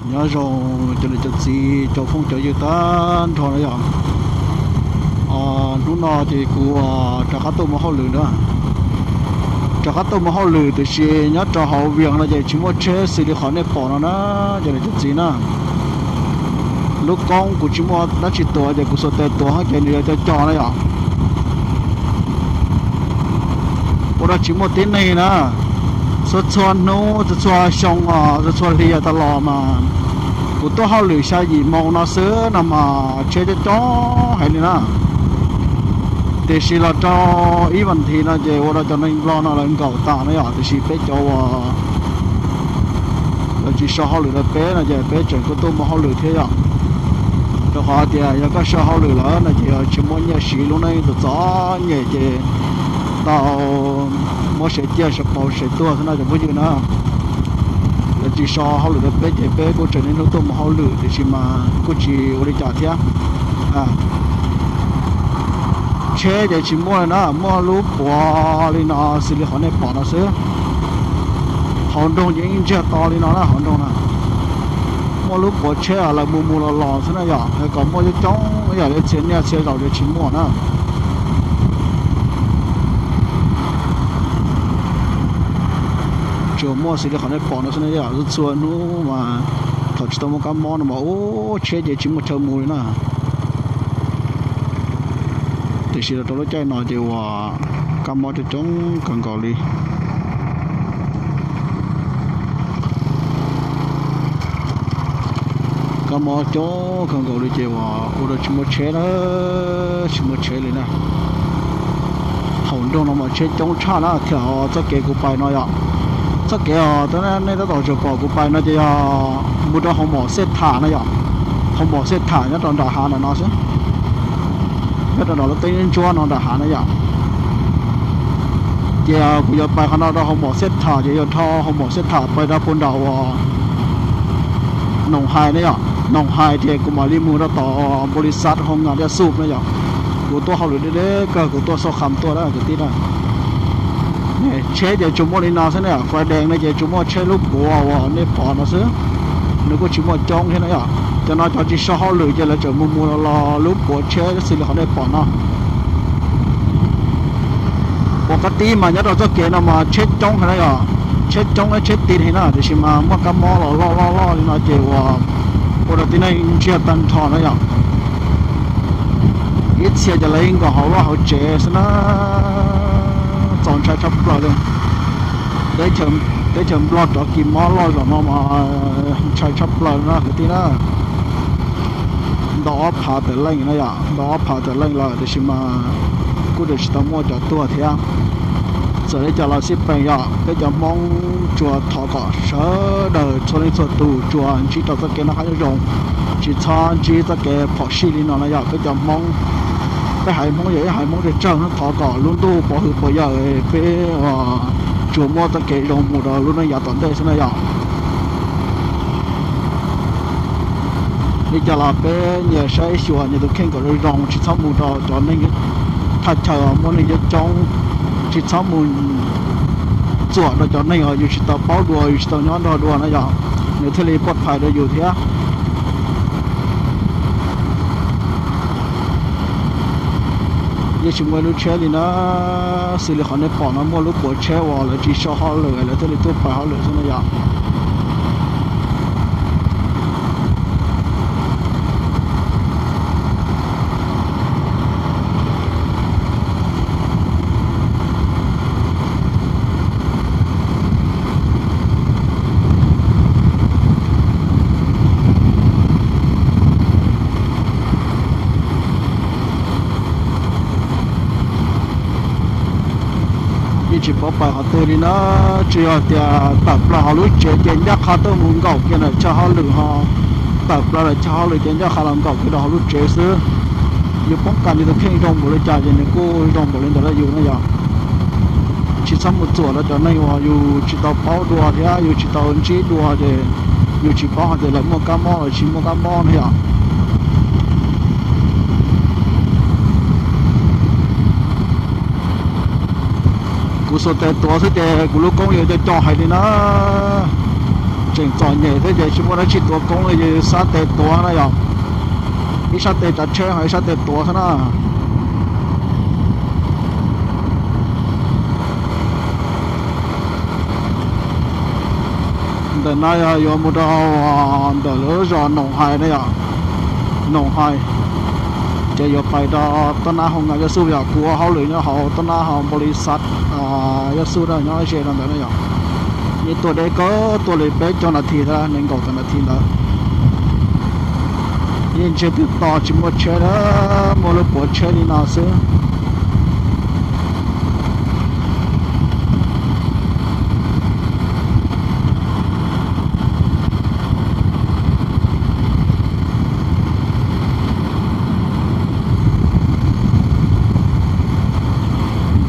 Nyob zoo cov niam cov txiv cov phooj cov ywg tag nrho na yom. Hnub no ces kuv rov qab tuaj mus hauj lwm na. Rov qab tuaj mus hauj lwm tiam sis nyob rau hauv Vias no ces tsis muaj tsheb xws li qhov nej pom no na, cov niam cov txiv na. Lub koob kuv tsis muaj dab tsi tuav ces kuv xuas tes tuav ces nws yuav co co na yom. Ua rau tsis muaj tib neeg na. Txhua txhua hnub txhua txhua xyoo os, txhua txhua hli tas los mas kuv tuaj hauj lwm xya yim moo no xwb no mas tsheb coob coob heev li na. Tiam sis los rau ib vas thiv no ces ua rau cov neeg Nplog no lawv nkaum tas na yom, tiam sis peb cov uas lawv tsis so hauj lwm rau peb no ces peb tseem tuaj tuaj mus hauj lwm thiab yom. Rau qhov tias yog koj so hauj lwm lawm no ces yog tsis muaj nyiaj siv lub neej txom txom nyem ces tau muab sev ciaj sev paus sev tuag xwb no cov phooj ywg na. Lawv tsis so hauj lwm rau peb ces peb kuj tseem niaj hnub tuaj mus hauj lwm tiam sis mas kuj tsis ua li cas thiab. Tsheb ces tsis muaj li na, muaj lub puav li no xws li qhov nej pom no xwb. Hauv nroog ces yeej ntsiag to li no na, hauv nroog na. Muaj lub puav tsheb lawv mus mus los los xwb na yom, kom muaj coob coob ib yam li txhia niaj txhia zaus ces tsis muaj na. Tsuas muaj xws li qhov nej pom no xwb na yom, txhua hnub mas thaum tsis tau muaj kab mob no mas ub tsheb ces tsis muaj chaw mus li na. Tiam sis los rau lub caij no ces uas kab mob coob coob kawg nkaus li. Kab mob coob kawg nkaus li ces uas ua rau tsis muaj tsheb na, tsis muaj tsheb li na. Hauv nroog no mas tsheb coob tshaj na, thiab txoj kev kuv pais no yom, txoj kev os, nej tab tom tseem pom kuv pais no ces yog mus rau hauv mom xej tham na yom, hauv mom xej tham nyob rau nram hav ntawm no xwb, nyob rau nram lub teb ntsuab no nram hav na yom. Ces kuv yuav pais qhov no rau hauv mom xej tham ces yuav dhau hauv mom xej tham pais rau puag nram uas Noom Hais na yom, Noom Hais ces kuv mam li mus rau tom npaum li xav hauv ngas tiaj xub na yom. Kuv tuaj hauj lwm deb deb kawg, kuv tuaj xauj kham tuaj na kwv tij na. Tsheb ces tsuas muaj li no xwb na, Friday no ces tsuas muaj tsheb lub puav uas nej pom no xwb, nws kuj tsis muaj coob thiab na yom. Cov no cov tsis so hauj lwm ces lawv tseem mus mus los los lub puav tsheb xws li qhov nej pom no. Puav qab tib mas nyob rau txoj kev no mas tsheb coob heev na yom, tsheb coob thiab tsheb ti heev na, tiam sis mas muaj kab mob los loj loj loj li no ces uas ua rau tib neeg ntsiag tag nrho na yom. Ib txhia ces lawv yeej nkaum hauv vaj hauv tsev xwb na, txaus ntshai tshaj plaws li. Teb chaws Nplog rov kis mob loj zaum no mas ntshai tshaj plaws na kwv tij na. Ntau ob phav tawm leej na yom, ntau ob phav tawm leej lawm tiam sis mas kuj tseem tsis tau muaj cov tuag thiab. Txawm li cas los xij peem yom, peb cov Hmoob tsuas thov kom sawv daws txhua leej txhua tus tsuas ntsib rau txoj kev noj qab nyob zoo, tsis txhob ntsib txoj kev phom sij li no na yom. Peb cov Hmoob, peb haiv Hmoob yog ib haiv Hmoob tsawg tsawg, thov kom lub ntuj pov hwm pov yawm peb tsuas muaj txoj kev zoo mus rau lub neej yav tom ntej xwb na yom. Li cas los peb nyias saib xyuas nyias tus kheej kom zoo zoo, tsis txhob mus rau cov neeg thaj chaw muaj neeg coob coob, tsis txhob mus txuam rau cov neeg uas yus tsis tau paub dua, yus tsis tau nyob nrog dua na yom, nws thiaj li pov phais rau yus thiab. Yeej tsis muaj ib lub tsheb li na, xws li qhov nej pom no muaj lub puav tsheb uas lawv tsis so hauj lwm lawv thiaj li tuaj pais hauj lwm xwb na yom. Yeej tsis paub pais qhov twg li na, tsuas yog tias tawm plaws hauv lub tsev ces ncaj qha tuaj mus nkaum kiag ntawm chaw hauj lwm ho, tawm plaws ntawm chaw hauj lwm ces ncaj qha los nkaum kiag rau hauv lub tsev xwb. Yus poob kas yus tus kheej zoo npaum li cas ces nws kuj zoo npaum li ntawd rau yus na yom. Tsis txhob mus txuam rau cov neeg uas yus tsis tau paub dua thiab yus tsis tau ntsib dua ces yus tsis paub hais tias lawv muaj kab mob los tsis muaj kab mob na yom. Kuv xuas tes tuav xwb ces kuv lub koob yuav co co heev li na. Tseem txom nyem thiab ces tsis muaj dab tsi tuav koob li, ces sab tes tuav na yom. Ib sab tes tsav tsheb ho ib sab tes tuav xwb na. Ntawm no yog yuav mus rau ntawm lub zos Noom Hais na yom, Noom Hais. Ces yuav pais rau Toj Nab Hoo Nga Yaj Xub yom, kuv ua hauj lwm nyob hauv Toj Nab Hoo Npaus Lis Xav Yaj Xub na, nyob ze rau ntawd na yom. Yeej tuaj deb kawg, tuaj li peb caug nas this thiab, nees nkaum tawm nas this ntawd. Yeej ntsiag twb to tsis muaj tsheb na, muaj lub puav tsheb li no xwb.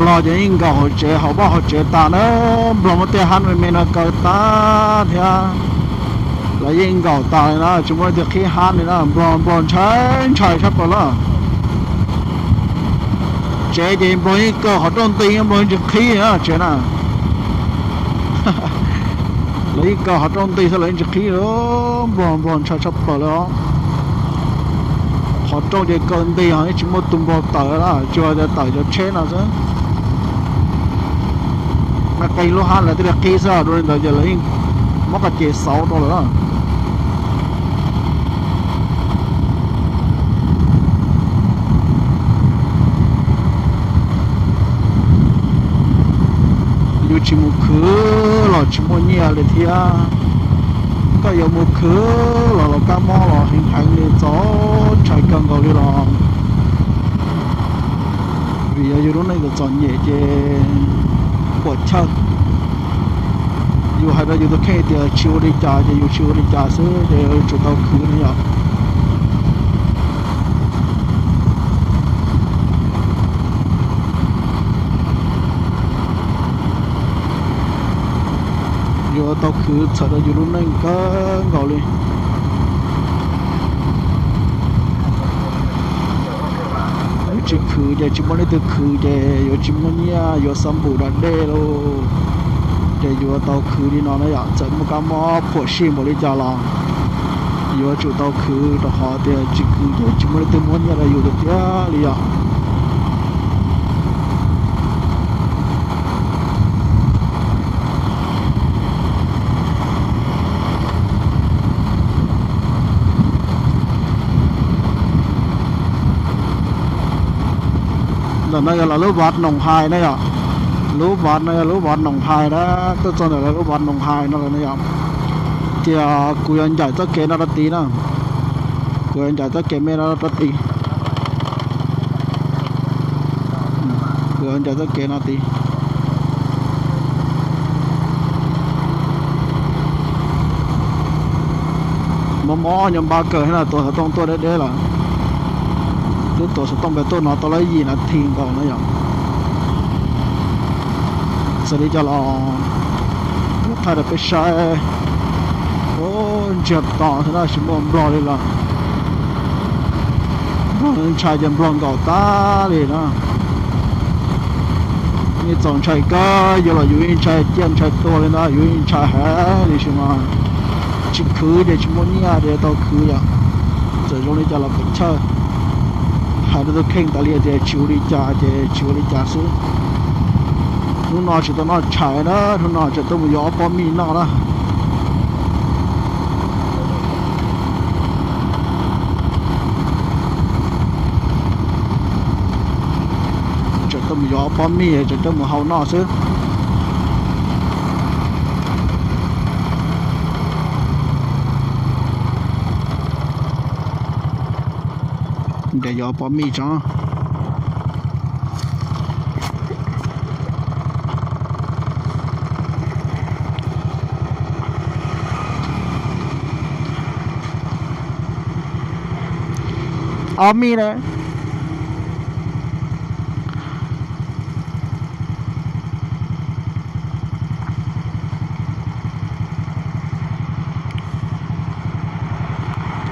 Nplog ces yeej nkaum hauv tsev, hauv vaj hauv tsev tas na. Nplog muab tej hab me me no kaw tag thiab, lawv yeej nkaum tas li na, tsis muaj leej twg qhib hab li na. Nplog, Nplog ntshai ntshai tshaj plaws na. Tsev ces Nplog yeej kaw qhov rooj nti, Nplog yeej tsis qhib na tsev na. Lawv yeej kaw qhov rooj nti xwb, lawv yeej tsis qhib. Nplog, Nplog ntshai tshaj plaws li os. Qhov rooj ces kaw nti ho yeej tsis muaj tus Nplog tawm na, tsuas tias tawm cov tsheb no xwb. Qee lub hab lawv thiaj li qhib xwb, dua li ntawd ces lawv yeej muab qhov ces xauv rau lawm na. Yus tsis mus khwv los tsis muaj nyiaj li thiab. Koj yuav mus khwv los los kab mob los heev heev li, txaus ntshai kawg nkaus li los. Vim yog yus lub neej txom nyem ces puam chawj. Yus hais rau yus tus kheej tias tsis ua li cas ces yus tsis ua li cas xwb, ces yuav tsum tau khwv no yom. Yuav tau khwv txhawm rau yus lub neej kawg nkaus li. Yuav tsis khwv ces tsis muaj leej twg khwv ces yuav tsis muaj nyiaj yuav xab npum da dej lauj. Ces yuav tau khwv li no na yom, txawm muaj kab mob phuam sij npaum li cas los yuav tsum tau khwv, rau qhov tias tsis khwv ces tsis muaj leej twg muab nyiaj rau yus tiag tiag li yom. Ntawm no yog lawv lub vaj Noom Hais na yom. Lub vaj no yog lub vaj Noom Hais na, tuaj txog ntawm lawv lub vaj Noom Hais no lawm na yom. Ces kuv yuav ncaim txoj kev no rau tid na. Kuv yuav ncaim txoj kev me no rau tid. Kuv yuav ncaim txoj kev no tid. Mob mob nyob npab kawg thiab na, tuav xov tooj tuaj deb deb lawm. Twb tuav xov tooj pem tuaj no tau lawm yim nas this nkaus na yom. Txawm li cas los kuv thaij rau peb saib. Ntsiag to thiab na, tsis muaj nplog li lawm. Nplog ntshai ces nplog nkaum tag li na. Yeej txaus ntshai kawg, yuav los yus yeej ntshai ciaj ntshai tuag li ntag, yus yeej ntshai heev li sis mas tsis khwv ces tsis muaj nyiaj ces tau khwv yom. Txawm zoo li cas los puam chawj. Hais rau tus kheej tas li tias tsis ua li cas ces tsis ua li cas xwb. Hnub no tsis tau noj tshais na, hnub no tseem tuaj mus yuav ob pob mij noj na. Tseem tuaj mus yuav ob pob mij, tseem tuaj mus hau noj xwb. Nrhiav yuav ob pob mij tso. Ob mij na.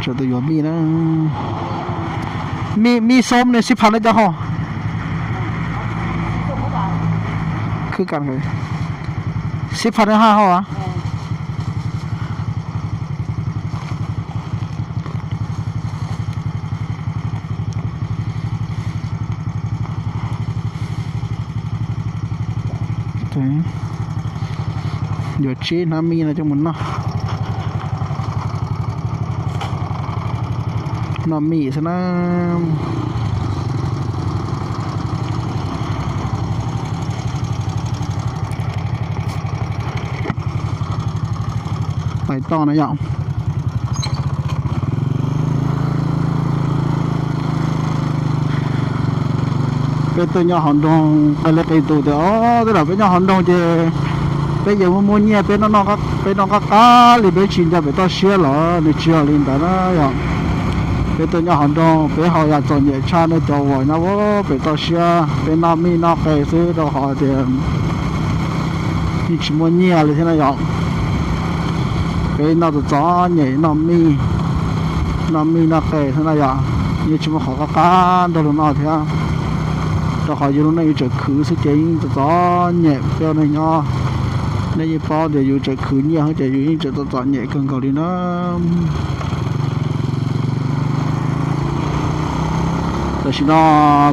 Tseem tuaj yuav mij na. Mij, mij xoob ne xib pham ne cov hauj. Khwb kam, xib pham ne haj hauj a. Yuav tsib hnab mij no coj mus noj, noj mij xwb na. Pais toj na yom. Peb tuaj nyob hauv nroog qee leej qee tus tias, o, tej zaum peb nyob hauv nroog ces peb yuav muaj muaj nyiaj, peb noj, peb noj qab qab li, peb tsis nco pem toj siab los nws tsis yog li ntawd na yom. Peb tuaj nyob hauv nroog peb ho yam txom nyem tshaj nej cov uas nyob pem toj siab, peb noj mij noj qe xwb rau qhov tias yeej tsis muaj nyiaj li thiab na yom. Peb noj txom txom nyem, noj mij, noj mij noj qe xwb na yom. Yeej tsis muaj qhov qab qab nrog luag noj thiab, rau qhov yus lub neej yus tseem khwv xwb ces yeej txom txom nyem. Peb ua neej nyob, nej yeej paub tias yus tseem khwv nyiaj xwb ces yus yeej tseem txom txom nyem kawg nkaus li na. Tam sim no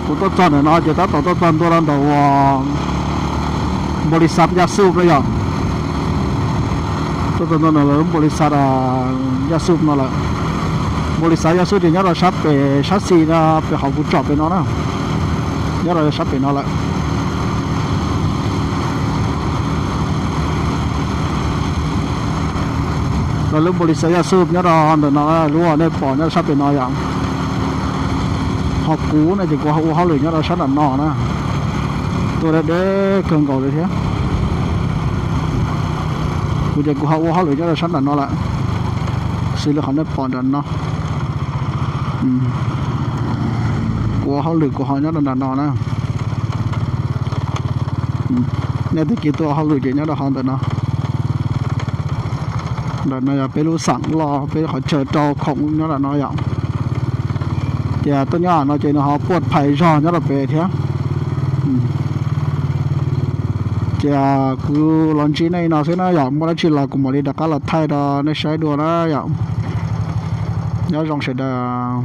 kuv tuaj txog ntawm no ces tab tom tuaj txog ntua rau ntawm uas npaum li xav Yaj Xub na yom. Tuaj txog ntua ntawm lub npaum li xav Yaj Xub no lawm. Npaum li xav Yaj Xub ces nyob rau sab pem, sab xis no, pem hauv kuv tsom pem no na, nyob rau sab pem no lawm. Lawv lub npaum li xav Yaj Xub nyob rau ntawm no, lub uas nej pom nyob rau sab pem no yom. Ho kuv no ces kuv ho ua hauj lwm nyob rau sab nram no na, tuaj deb deb kawg nkaus li thiab. Kuv ces kuv ho ua hauj lwm nyob rau sab nram no lawm, xws li qhov nej pom nram no. Kuv ua hauj lwm kuv ho nyob rau nram no na. Nej twb cia tuaj ua hauj lwm ces nyob rau hauv ntawm no. Ntawm no yog peb lub xeem loj, peb qhov chaw rau khoom nyob ntawm no yom. Ces tuaj nyob no ces nws ho puaj phais zog nyob rau pem thiab. Ces kuv los ntsib nej no xwb na yom, muaj dab tsi los kuv mam li rov qab los thaij rau nej saib dua na yom. Nyob zoo sawv daws.